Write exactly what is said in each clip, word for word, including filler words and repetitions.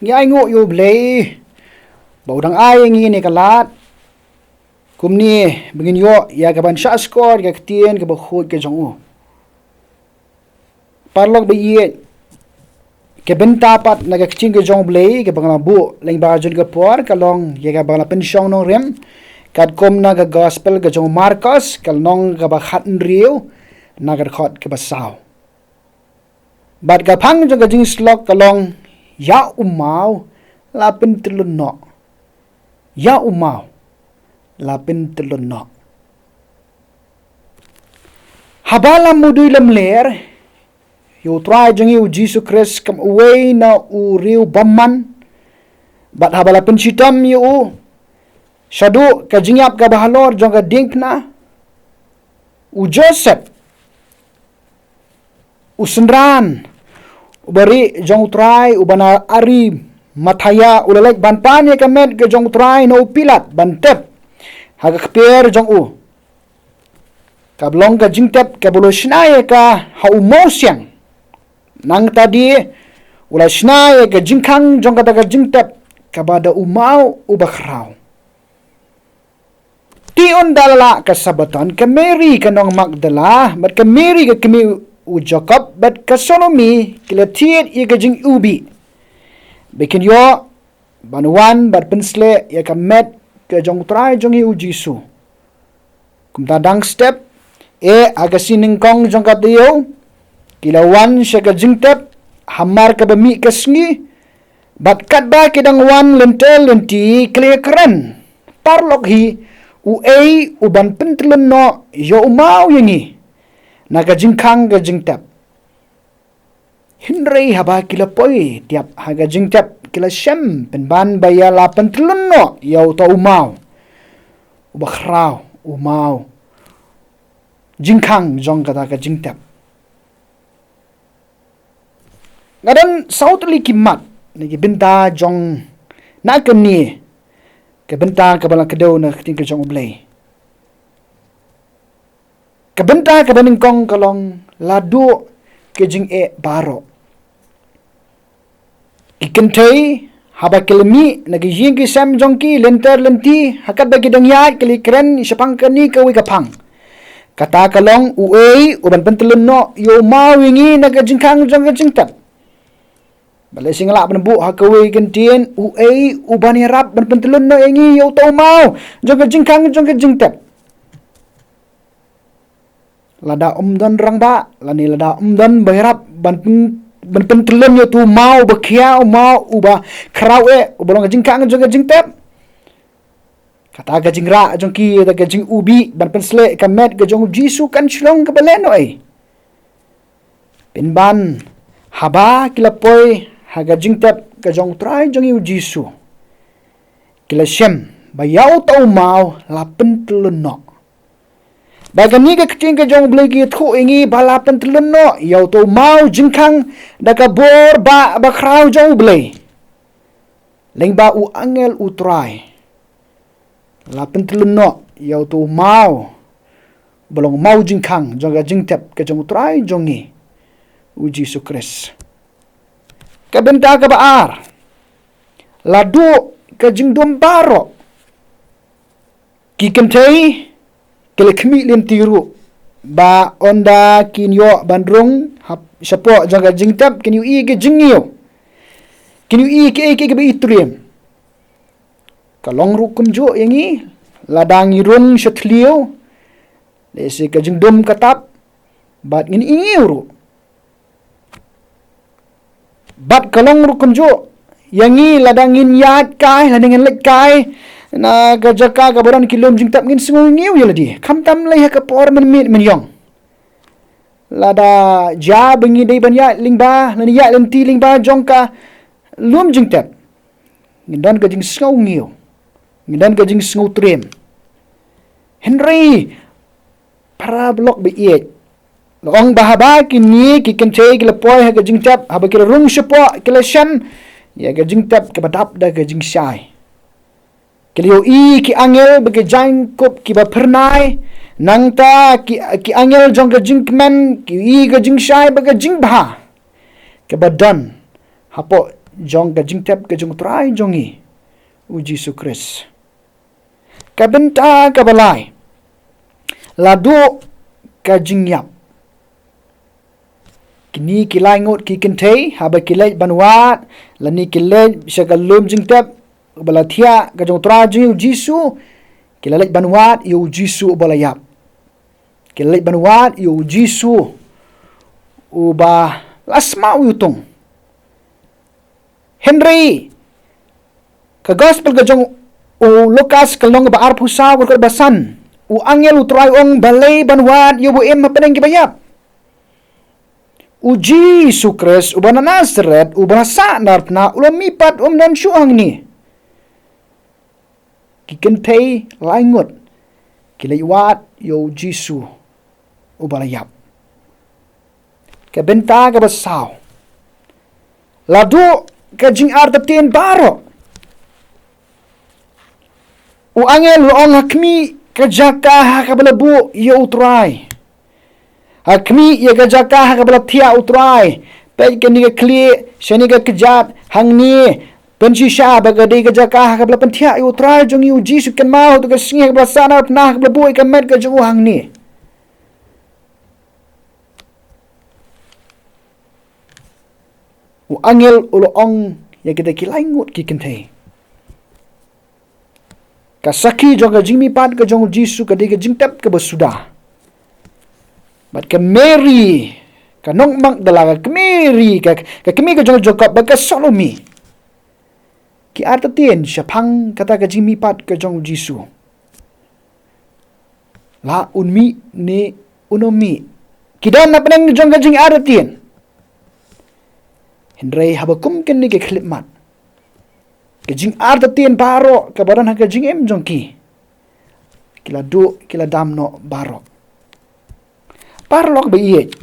Ngi ai nguh ïa U Blei ba u dang ai ïa ngi ne ka lad kumne ba ngin ïoh ïa ka ban shah skor ïa ka ktien kaba khuid ka jong u. Paralok ba ïeit, ka bynta pat na ka ktien ka jong U Blei kaba nga la buh lyngba jong ka por ka long ïa kaba nga la pynshong nongrim katkum na ka gospel ka jong u Markos, ka lynnong kaba khathynriew, na ka dkhot kaba saw. Bad ka phang jong ka jingshlok ka long, ïa u maw la pyntyllun noh. Ïa u maw la pyntyllun noh. Haba la mudui lamler ïa U Trai jong ngi U Jisu Khrist kum uwei na u riew bymman, bad haba la pynshitom ïa u shaduh ka jingïap kaba halor jong ka diengphna, u Joseph, u synran u barieh jong U Trai, uba na Arimathia, u la leit ban pan ïa ka met ka jong U Trai na u Pilat ban tep ha ka kper jong u. Kaba long ka jingtep kaba u la shna ïa ka ha u mawsiang. Nangta de u la shna ïa ka jingkhang jong kata ka jingtep kaba da u maw uba khraw. Te ynda la lah ka Sabaton, ka Mary ka nong Magdala bad ka Mary ka kmie u Jakob bad ka Salome ki la thied ïa ka jingïubih ba kin ïoh ban wan bad pynsleh ïa ka met ka jong U Trai jong ngi U Jisu. Kumta dang step, eh, ha ka sngi nyngkong jong ka taïew, ki la wan sha ka jingtep hamar kaba mih ka sngi, bad katba ki dang wan lynter lynti, ki la ïakren paralok hi, uei u ban pyntyllun noh ïa u maw ïa ngi na ka jingkhang ka jingtep. Hynrei haba ki la poi tiap ha ka jingtep, ki la shem pynban ba ïa la pyntyllun noh ïa uta u maw uba khraw, u maw jingkhang jong kata ka jingtep. Nga don saw tylli ki mat na ki bynta jong, na kane ka bynta kaba la kdew na ka ktien ka jong U Blei. Ka bynta kaba nyngkong ka long, la duh ka jingeh baroh. Ki kynthei haba ki la mih na ki ïing ki sem jong ki lynter lynti, ha katba ki dang ïaid ki la kren shaphang kane kawei ka phang. Kata ka long, uei u ban pyntyllun noh ïa u maw ïa ngi na ka jingkhang jong ka jingtep. Balei shisha nga lah ban buh ha kawei ka ktien, uei u ban ïarap ban pyntyllun noh ïa ngi ïa uta u maw jong ka jingkhang jong ka jingtep. Lada ym don rangbah, lane lada ym don ba ïarap ban pyn-, ban pyntyllun ïa uta u maw uba khia, u maw uba khraw eh, uba long ka jingkhang jong ka jingtep, kata ka jingrah jong ki, kata ka jingïubih ban pynsleh ka met ka jong U Jisu kan shu long kaba lehnohei. Pynban haba ki la poi ha ka jingtep ka jong U Trai jong ngi U Jisu, ki la shem ba ïa uta u maw la pyntyllun noh. Ba kane ka ktien ka jong U Blei ka ïathuh ïa ngi ba la pyntyllun noh ïa uta u maw jingkhang da ka bor ba, ba khraw jong U Blei. Lyngba u angel U Trai, la pyntyllun noh ïa uta u maw ba long maw jingkhang jong ka jingtep ka jong U Trai jong ngi U Jisu Khrist. Ka bynta kaba ar, la duh ka jingdum baroh. Ki kynthei ki la khmih lynti ruh ba ynda kin ïoh ban rung hap shapoh jong ka jingtep, kin ïohi ka jingngiew, kin ïohi kaei kaei kaba i triem. Ka long ruh kumjuh ïa ngi, lada ngi rung sha thliew, lehse ka jingdum ka tap bad ngin ïngiew ruh. Bad ka long ruh kumjuh ïa ngi, lada ngin ïaid kai, lada ngin leit kai na ka jaka kaba don ki lum jingtep, ngin sngew ngiew ïa lade, khamtam lei ha ka por mynmiet mynïong. Lada jia ba ngi dei ban ïaid lyngba, lane ïaid lynti lyngba jong ka lum jingtep, ngin don ka jingsngew ngiew, ngin don ka jingsngew triem. Hynrei paralok ba ïeit, la ong ba haba kine ki kynthei ki la poi ha ka jingtep, haba ki la rung shapoh, ki la shem ïa ka jingtep kaba dap da ka jingshai. Ki la ïohi ki angel ba ki jaiñkup kiba phyrnai, nangta ki, ki angel jong ka jingkmen, ki ïohi ka jingshai bad ka jingbha kaba don hapoh jong ka jingtep ka jong u Trai jong ngi, u Jisu Khrist. Ka bynta kaba lai, la duh ka jingïap. Kine ki lai ngut ki kynthei, haba ki leit ban wad, lane ki leit sha ka lum jingtep ba la thiah ka jong u Trai jong ngi u Jisu, ki la leit ban wad ïa u Jisu uba la ïap. Ki la leit ban wad ïa u Jisu uba la sma u ïutung. Hynrei ka gospel ka jong u Lukas ka lynnong ba arphew saw, ka dkhot ba san, u angel u Trai u ong, balei ban wad ïa uba im hapdeng kiba ïap? U Jisu Khrist uba na Nasareth, uba la sahnarphna, u la mihpat, um don shuh hangne. Ki kynthei lai ngut ki leit wad ïa u Jisu uba la ïap. Ka bynta kaba saw, la duh ka jingartatien baroh. U angel u ong, ha khmih ka jaka ha kaba la buh ïa u Trai. Ha khmih ïa ka jaka ha kaba la thiah u Trai. Peit kane ka khlieh, shane ka kjat, hangne, pynshisha ba ka dei ka jaka ha kaba la pynthiah ïa u Trai jong ngi u Jisu. Kynmaw, ha tu ka sngi ha kaba la sahnarphna, ha kaba la buh ïa ka met ka jong u hangne. U angel u la ong ïa kita ki lai ngut ki kynthei, ka sakhi jong ka jingmihpat ka jong u Jisu ka dei ka jingtep kaba suda. Bad ka Mary, ka nong Magdala, ka Mary, ka, ka kmie ka jong u Jakob, bad ka Salome, ki artatien shaphang kata ka jingmihpat ka jong u Jisu. La un mih ne unym mih, ki don hapdeng jong ka jingartatien. Hynrei haba kum kane ka khyllipmat, ka jingartatien baroh kaba don ha ka jingim jong ki, ki la duh, ki la dam noh baroh. Paralok ba ïeit,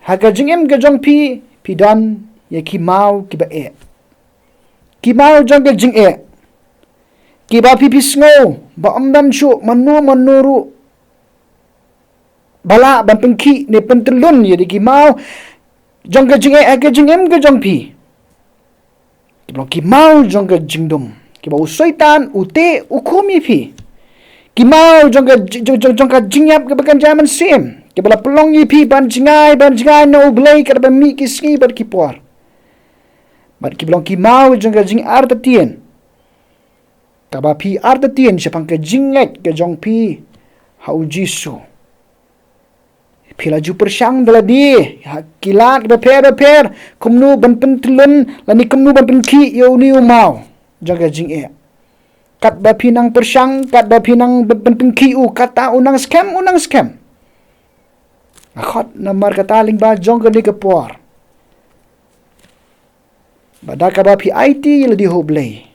ha ka jingim ka jong phi, phi don ïa ki maw kiba eh. Ki maw jong ka jingeh, kiba phi, phi sngew ba ym don shuh mano mano ruh ba lah ban pynkhih ne pyntyllun ïa ki maw jong ka jingeh ha ka jingim ka jong phi. Kiba long ki maw jong ka jingdum, kiba u Soitan u teh u khum ïa phi. Ki maw jong ka ji-, jong, jong, jong ka jingïap kaba kynja mynsiem, kiba la pynlong ïa phi ban jngai, ban jngai na U Blei katba mih ki sngi bad ki por. Bad kiba long ki maw jong ka jingartatien, kaba phi artatien shaphang ka jingngeit ka jong phi ha u Jisu. Phi la ju pyrshang da lade ha ki lad bapher bapher kumno ban pyntyllun lane kumno ban pynkhih ïa une u maw jong ka jingeh. Katba phi nang pyrshang, katba phi nang ban, ban pynkhih u, kata u nang skhem, u nang skhem. Nga khot namar kata lyngba jong kane ka por, ba da kaba phi aiti ïa lade ha U Blei,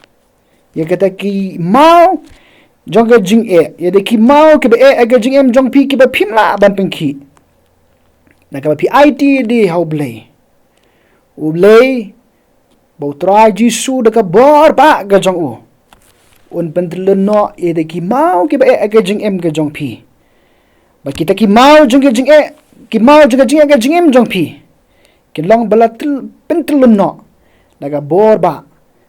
ïa kita ki maw jong ka jingeh, ïa kita ki maw kiba eh ha ka jingim jong phi kiba phim lah ban pynkhih, da kaba phi aiti ïa lade ha U Blei, U Blei ba u Trai Jisu da ka bor bah ka jong u un pyntyllun noh ïa kita ki maw kiba eh ha ka jingim ka jong phi. Ba kita ki maw jong ka jingeh, ki maw jong ka jingeh ka jingim jong phi, kin long ba la tyl-, pyntyllun noh da ka bor bah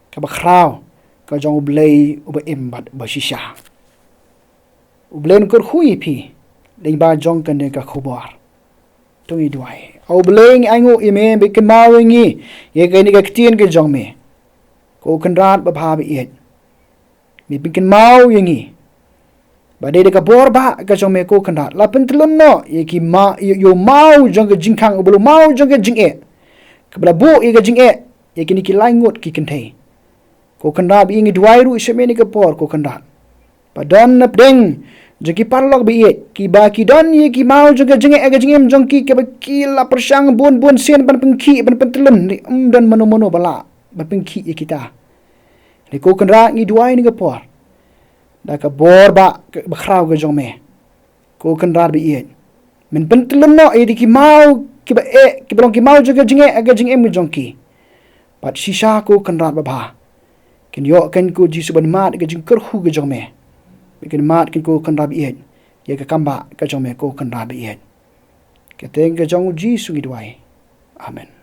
kaba khraw ka jong U Blei uba im bad uba shisha. U Blei un kyrkhu ïa phi lyngba jong kane ka khubor. To ngi duwai. A U Blei, ngi ainguh ïa me ba phi kynmaw ïa ngi ïa kane ka ktien ka jong me, ko Kynrad babha ba ïeit. Me pynkynmaw ïa ngi ba dei da ka bor bah ka jong me, ko Kynrad, la pyntyllun noh ïa ki ma-, ïa, ïa u maw jong ka jingkhang, uba long u maw jong ka jingeh, kaba la buh ïa ka jingeh ïa kine ki lai ngut ki kynthei. Ko Kynrad ba ïeit, ngi duwai ruh sha me ha kane ka por, ko Kynrad, ba don napdeng jong ki paralok ba ïeit kiba ki don ïa ki maw jong ka jingeh ha ka jingim jong ki, kiba ki la pyrshang bun bun sien ban pynkhih, ban pyntyllun, hynrei ym don mano mano ba lah ban pynkhih ïa kita. Hynrei ko Kynrad, ngi duwai ha kane ka por, da ka bor bah kaba khraw ka jong me, ko Kynrad ba ïeit, men pyntyllun noh ïa kita ki maw kiba eh, kiba long ki maw jong ka jingeh ha ka jingim ka jong ki. Bad shisha, ko Kynrad babha, kin ïoh kein, ko Jisu, ban mad ïa ka jingkyrkhu ka jong me, ba kin mad kein, ko Kynrad ba ïeit, ïa ka kam bah ka jong me, ko Kynrad ba ïeit. Ha ka kyrteng ka jong u Jisu ngi duwai. Amen.